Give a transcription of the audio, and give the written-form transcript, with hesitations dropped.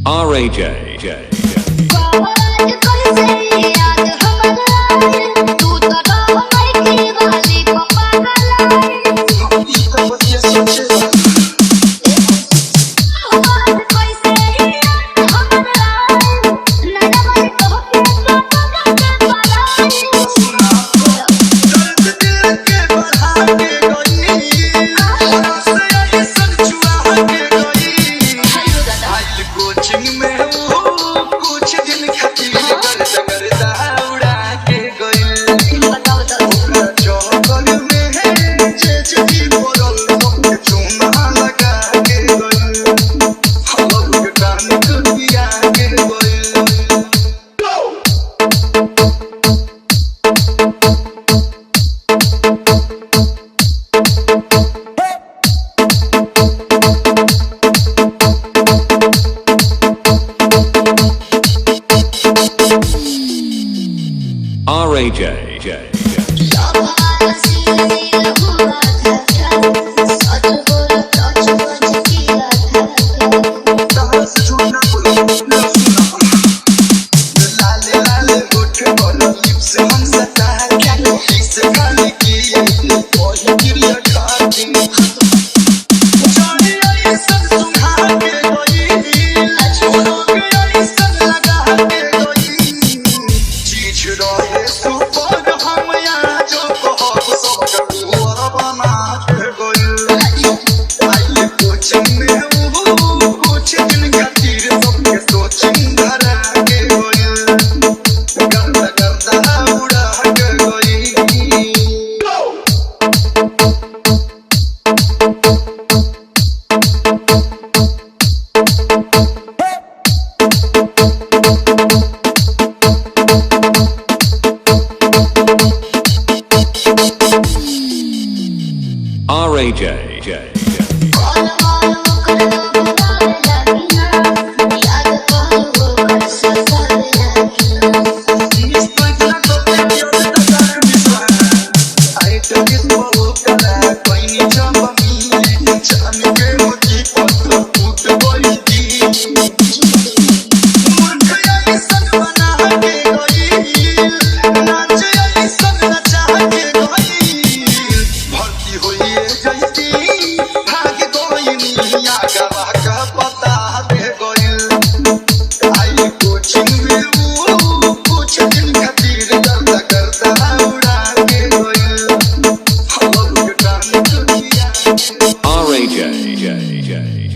R A J J J. Coaching में वो कुछ दिन खातिर गर्दा गर्दा उड़ा के गइल। चौकन में है जे जे बोलल सबके चूना लगा के गइल। हम के टान कुटिया के गइल। R A J J J. लाले लाले होठ बोलो लिप्स हम सता के इस खाने की कोई गिरिया खाती जानी आई सब सुखा के गई छोड़ो के आई सब लगा के गई चीज रहे सुपर हम या जो कहो सब करूर बना के गई। आई कोचिंग में वो कुछ दिन खातिर सबके सोचिंग धरा के गई। गर्दा गर्दा उड़ा के गई। R A J J J. पता दे गइल। आई कोचिंग में वो कुछ दिन खातिर गर्दा गर्दा उड़ा के गइल। हम के टान दुनिया R A J J J.